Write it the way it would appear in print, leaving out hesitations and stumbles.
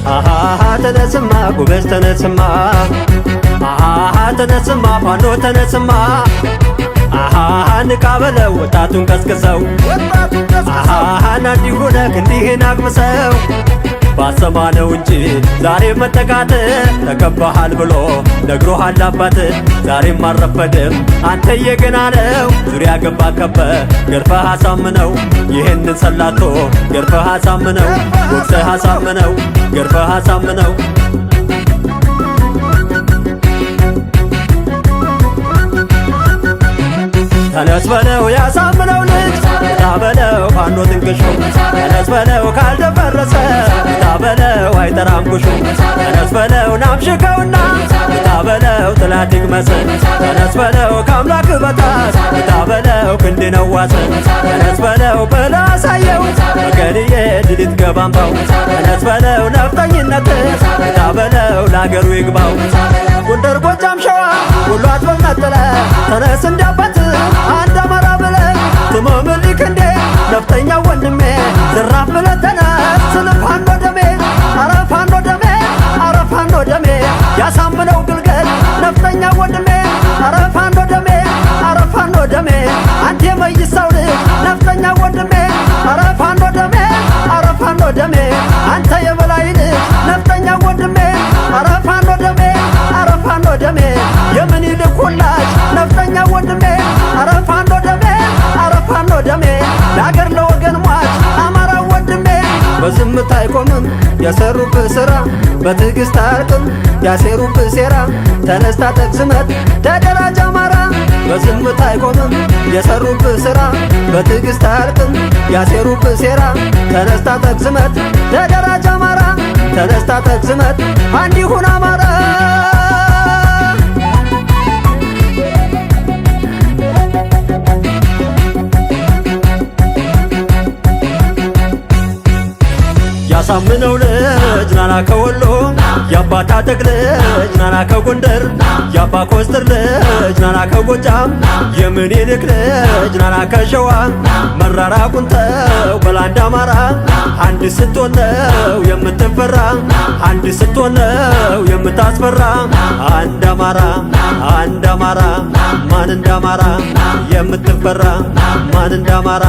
አሃ ተነስማ ጎበዝ ተነስማ፣ አሃ ተነስማ ፋኖ ተነስማ፣ አሃ ንቃ በለው ወጣቱን ቀስቅሰው፣ አሃ እንዲህ ሆነህ እንዲህን አቅምሰው። ባሰማ ነው እንጂ ዛሬ መጠቃት፣ ተከባሃል ብሎ ነግሮሃል አባት። ዛሬም አልረፈድም አንተ የገና ነው። ዙሪያ ገባ ከበ ገርፈህ አሳምነው፣ ይህንን ሰላቶ ገርፈህ አሳምነው፣ ወቅሰህ አሳምነው፣ ገርፈህ አሳምነው። ተነስ በለው ያሳምነው ልጅ፣ ውጣ በለው ፋኖ ጥንቅሹ። ተነስ በለው ካልደፈረሰ፣ ውጣ በለው አይጠራም ጉሹ። ተነስ በለው ናምሽከውና፣ ውጣ በለው ጥላት ይቅመስ። ተነስ በለው ከአምላክ በታች፣ ውጣ በለው ክንድ ነው ዋስ። ተነስ በለው በለው አሳየው መቀልዬ ድሊት ገባምባው። ተነስ በለው ነፍጠኝነት፣ ውጣ በለው ለአገሩ ይግባው። ጎንደር፣ ጎጃም፣ ሸዋ ሁሉ አጥበብ ነጥለ፣ ተነስ እንዳባት አንድ አማራ ብለ። ትመምልክ እንዴ ነፍጠኛ ወንድሜ፣ ዝራፍ ብለ ተነስ ስል ፋኖ ደሜ፣ አረ ፋኖ ደሜ፣ አረ ፋኖ ደሜ፣ ያሳምነው ግልገል ነፍጠኛ ወንድሜ። አረ ፋኖ ደሜ፣ አረ ፋኖ ደሜ፣ አንተ የመይሳው ልጅ ነፍጠኛ ወንድሜ። አረ ፋኖ ደሜ፣ አረ ፋኖ ደሜ፣ አንተ የበላይ ልጅ ነፍጠኛ ወንድሜ። አረ ፋኖ ደሜ፣ አረ ፋኖ ደሜ፣ የምኒልክ ወላጅ ነፍጠኛ ወንድሜ። አረ ፋኖ ደሜ፣ አረ ፋኖ ደሜ፣ ለአገር ለወገን ሟች አማራ ወንድሜ። በዝምታ አይቆምም የሰሩብህ ስራ፣ በትዕግስት አያልቅም ያሴሩብህ ሴራ። ተነስታ ጠቅዝመት ተደራጅ አማራ። በዝምታ አይቆምም የሰሩብህ ስራ፣ በትዕግስት አያልቅም ያሴሩብህ ሴራ። ተነስታ ጠቅዝመት ተደራጅ አማራ፣ ተነስታ ጠቅዝመት አንድ ይሁን አማራ። ያሳምነው ልጅ ናና ከወሎ፣ የአባ ታጠቅ ልጅ ናና ከጎንደር፣ የአባ ኮስትር ልጅ ናና ከጎጃም፣ የምኒልክ ልጅ ናና ከሸዋ። መራራቁን ተው በላንድ አማራ፣ አንድ ስትሆን ነው የምትፈራ፣ አንድ ስትሆን ነው የምታስፈራ። አንድ አማራ፣ አንድ አማራ፣ ማን እንደ አማራ የምትፈራ፣ ማን እንደ አማራ።